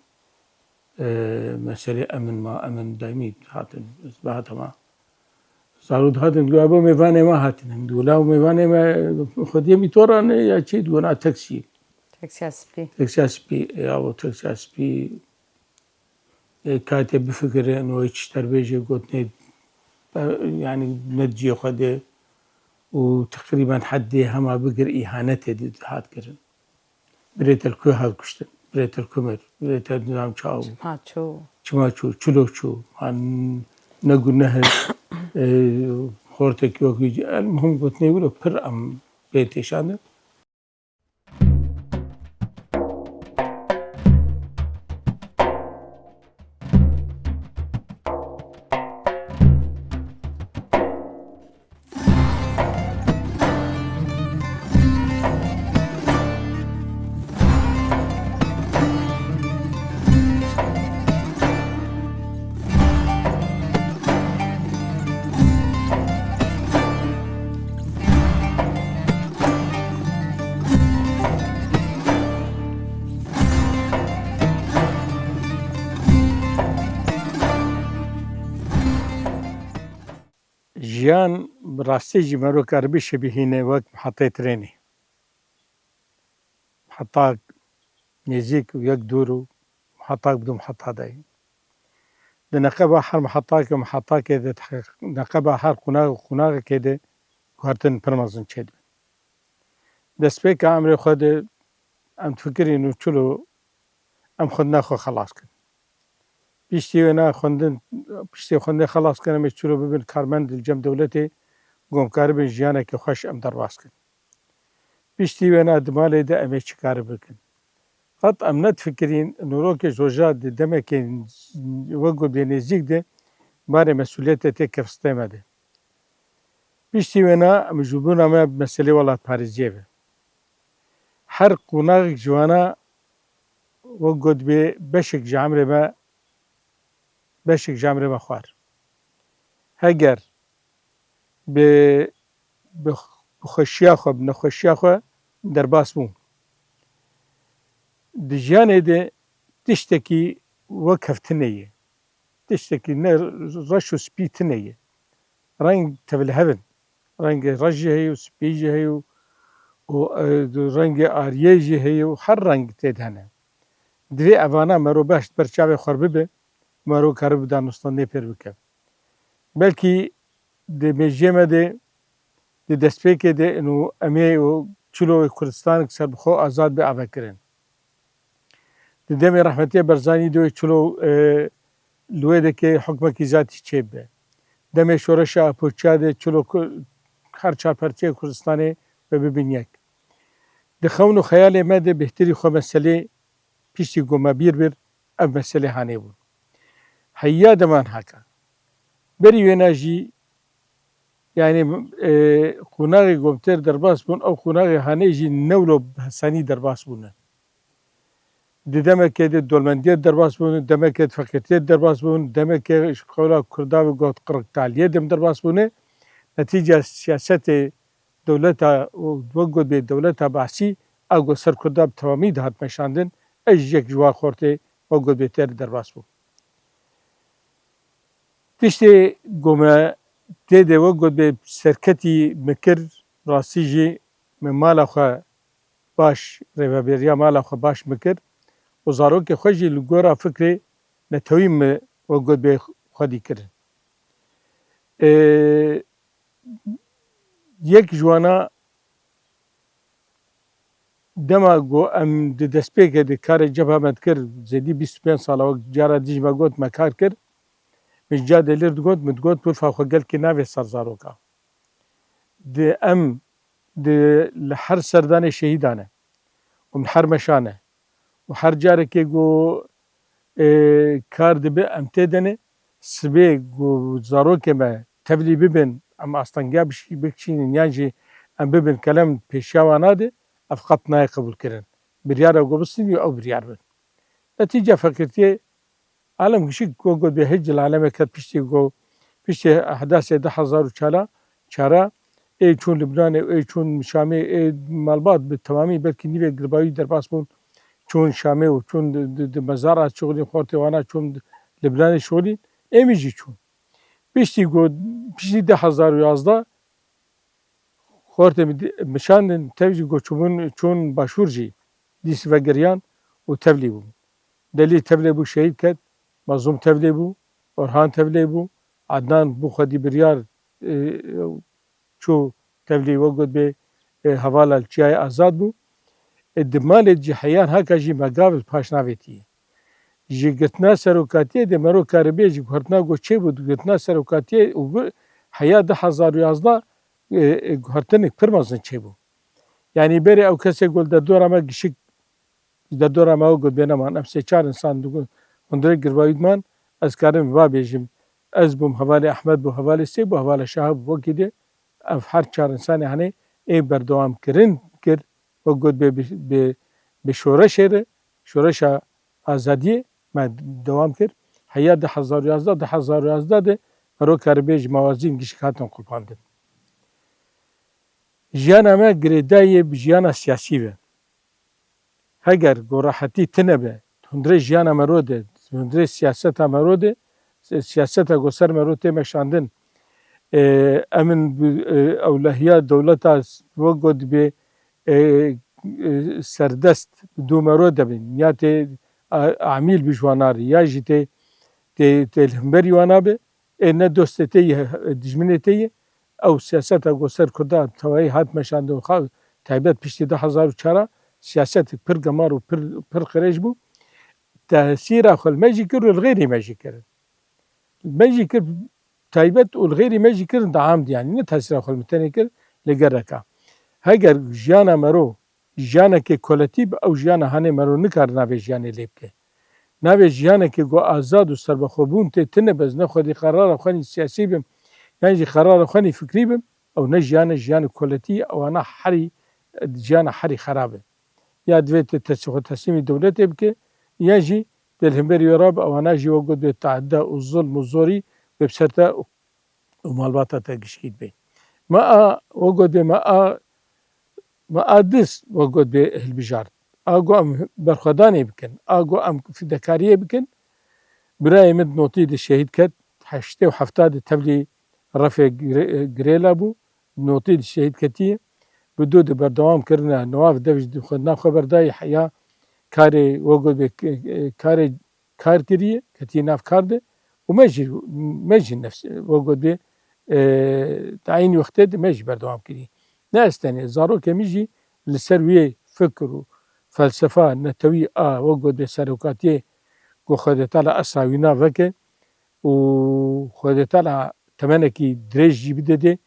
E, meselê emin ma, emin daîmî hatin, ez bihata ma. Zarû dihatin, digot, "Ebo mêvanê me hatine." Min digot, "La mêvanê me xwediyê mîtoran e ya çi?" Digot, "Na, teksî." Teksiya spî. Teksiya spî, e, abo teksiya spî. E, katê bifikirin û hiç terbêjê gotinê, e, yanî ne di cihê xwe de û teqrîben heddê hema bigir îhanetê di-, dihat kirin. Birê te li ku hat kuştin, birê te li ku mir, birê te nizam çawa bû. Çima çû? Çima çû, çilo çû, an ne gun ne hir, e, xortekî wekî cî. El muhim gotinê wilo pir em pê têşandin. Yan bi rastî jî mero karibe şebîhîne wek mihetayê trênê. Mihetak nêzîk û yek dûr û mihetak bi du miheta de ye. Di neqeba her mihetakê û mihetakê de, neqeba her qonax û qonaxekê de guhertin pir mezin çêdibin. Destpêka emrê xwe de em difikirîn û çilo em xwendina xwe xelas kin. Piştî wêna xwendin, piştê xwendê xelas kin, em ê çilo bibin karmend li cem dewletê, ku em karibin jiyaneke xweş em derbas kin. Piştî wêna di malê de em ê çi karibin bikin. Qet em nedifikirîn nûrokê roja di demekê wek got bê nêzîk de barê mesûliyetê tê kefstê me de. Piştî wêna em ji bona me meselê welatparêziyê be. Her qonaxek ji wana wek got bê beşek ji emrê me, beşek ji emrê me xwar. Heger bi, bi, bi xweşiya xwe, bi nexweşiya xwe derbas bû. Di jiyanê de tiştekî wek hev tune ye. Tiştekî ne reş û spî tune ye. Reng tevlihev in. Rengê reş jî heye û spî jî heye û, û, e, rengê ariyê jî heye û her reng tê de hene. Divê evana mero baş ber çavê xwe bibe, mero karibe danûstandinê pêr bike. Belkî di mêjiyê me de, di destpêkê de û em ê û çilo Kurdistanek serbixwe azad be avekirin. Di demê rehmetiyê Barzanî de wê çilo, e, li wê dekê hukmekî zatî çêbibe. Demê şoreşa Apoçiya de çilo ku her çar partiyê Kurdistanê ve bibin yek. Di xewn û xeyalê me de bêhtirî xwe meselê piştî ku me bîr bir, ev meselê hanê bûn. Heya deman haka. Berî wêna jî, yanî, e, qonaxê gomtêr derbas bûn, ew qonaxê hanê jî newlo bi hesanî derbas bûne. Di demekê de dolmendiyê derbas bûn, demekê de feqîrtiyê derbas bûn, demekê ji qewla Kurda ve got qiriktaliyê dem derbas bûne. Netîca siyasetê dewleta û wek got bê dewleta Basî a got ser Kurda bi temamî dihat meşandin, ez jî yek ji wan xortê wek got bê tê derbas bûm. Tiştê ku me tê de wek got bê serketî min kir, rastî jî min mala xwe baş, rêveberiya mala xwe baş min kir û zarokê xwe jî li gora fikrê netewî min wek got bê xwedî kirin. Ê, yek ji wana dema ku em di destpêkê de karê cebha me dikir, zêdî bîst û pênc sala wek cara dî jî me got me kar kir, min ji ca delîr digot, min digot, wirfa xwe gelkî navê ser zaroka. Di em di li her serdanê şehîdan e û min her meşan e û her carekê ku, e, kar dibe em tê de ne, sibê ku zarokê me tevlî bibin, em astengiya bişî-, bikişînin yan jî em bibin kelem pêşiya wana de, ev qet nayê qebûlkirin. Biryara ku bistînî ew biryar bin. Netîca feqîrtiyê Alem gişik ku got bê hiç cil alemê ket piştî ku, piştî ehdasê du hezar û çar a, çara, ê çûn Libnanê, ê çûn Şamê, ê malbat bi temamî belkî nîvê girbayî derbas bûn, çûn Şamê û çûn di, di, di mezara şixulîn, xortê wana çûn Libnanê şixulîn, ê min jî çûn. Piştî ku, piştî du hezar û yazdeh, Xortê min di-, min şandin, tev jî ku çûbûn, çûn başûr jî dîs vegeriyan û tevlî bû. Delî tevlê bû, şehîd ket, Mazlûm tevlê bû, Orhan tevlê bû, Adnan bû xwedî biryar, e, çû tevlî wek got bê, e, hevala li Çiyayê Azad bû. E, di malê cî heyan haka jî me gav li paş navêtî. Ji girtina serokatiyê de mero karibê ji guhertina ku çêbû, di girtina serokatiyê û bi heya du hezar û yazdeh, e, e, guhertinek pir mezin çêbû. Yanî berê ew kesê ku li derdora me gişik, ji derdora me ew got bê neman, em sê çar insan di gu-, hundirê girbayî diman, ez karim va bêjim, ez bûm, hevalê Ehmed bû, hevalê Sê bû, hevalê Şaha bû, wekî de ev her çar insanê henê ê berdewamkirin kir, wek got bê bi, bi, bi şoreşê re, şoreşa azadiyê me dewam kir. Heya du hezar û yazdeh, du hezar û yazdeh de mero karibê ji mawazîn gişik hatin qulpandin. Jiyana me girêdayî bi jiyana siyasî ve. Heger ku rehetî tune be, hundirê jiyana mero de, hundirê siyaseta mero de, si-, siyaseta ku ser mero tê meşandin, E, em in bi, e, ewlehiya dewleta s-, wek got dibê, e, e, serdest bi dû mero de bin. Ya tê, a, amîl bi ji wana re, ya jî tê, tê, tê li hemberî wana be. Ê ne dostê te ye, dijminê te ye. Ew siyaseta ku ser Kurda tewayî hat meşandin, xwe taybet piştî du hezar û çar a siyasetek pir gemar û pir, pir qirêj bû. Tesîra xwe li me jî kir û li xêrî me jî kir. Me jî kir taybet û li xêrî me jî kirin da am diyanî. Ne tesîra xwe li me tenê kir, li gereka. Heger jiyana mero jiyanekê koletî bi, ew jiyana hanê mero nikare navê jiyanê lê bike. Navê jiyanekê ku azad û serbexwebûn tê tine be, ez ne xwedî qerara xwenî siyasî bim, yan jî qerara xwenî fikrî bim, ew ne jiyan e, jiyanê koletî ye, ewana herî, jiyana herî xerab e. Ya divê te tes-, xwe teslîmî dewletê bike, ya jî dê li hemberî wê rabe, ewana jî wek got bê taedde û zilm û zorî bê bi ser te û û malbata te gişkî dibe. Me a, wek got bê, me a, me a diz, wek got bê, hilbijart. A got em berxwedanê bikin, a got em fidekariyê bikin. Birayê min di notî de şehîd ket, heştê û hefta de tevlî refê gire-, girêla bû, di notî de şehîd ketiye. Bi dû de berdewam kirine, niha dev ji xwe, nav xwe berdayî heya karê, wek got bê, k-, karê kar kiriye, ketiye nav kar de û me jî, me jî nefs, wek got bê, e, di eynî wextê de me jî berdewam kiriye. Ne ez tenê, zarokê min jî li ser wê fikr û felsefa netewî a, wek got bê, serokatiyê ku Xwedê Teala esra wî na veke û Xwedê Teala temenekî dirêj jî bide dê,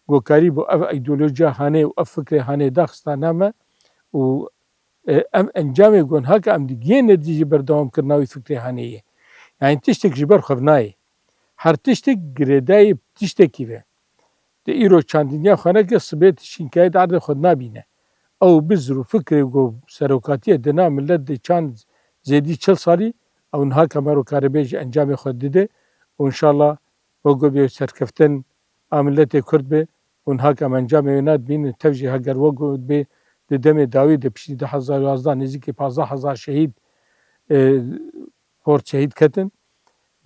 ku karî bû ev îdeolojiya hanê û ev fikrê hanê daxista nav me û e, em encamê ku niha ke em digihê netîcê berdewamkirina wî fikrê hanê ye. Yanî tiştek ji ber xwe nayê. Her tiştek girêdayî tiştekî ve. Di îro çandîniya xwe neke, sibê tu şînkayê di erdê xwe nabîne. Ew bizr û fikrê ku serokatiyê dina milet di çand zêdî çil salî, ew niha ke mero karibê ji encamê xwe dide û înşallah wek got bê serkeftin a miletê Kurd be û niha ke em encamê wê nadibînin, tev jî heger wek got bê di demê dawî de piştî du hezar û yazdeh nêzîkî pazdeh hezar şehîd, e, xort şehîd ketin,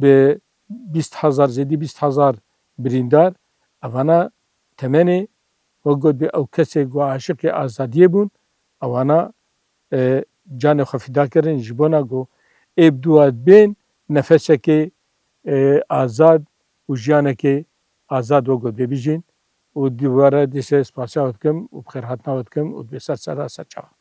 bi bîst hezar, zêdî bîst hezar birîndar, evana temenê, wek got bê ew kesê ku aşiqê azadiyê bûn, ewana e, canê xwe fîda kirin ji bona ku ê bi dua bên nefesekê, e, azad û jiyanekê azad wek got bê bijîn û dubare dîse spasiya we dikim û bi xêrhatina we dikim û dibê ser sera ser çava.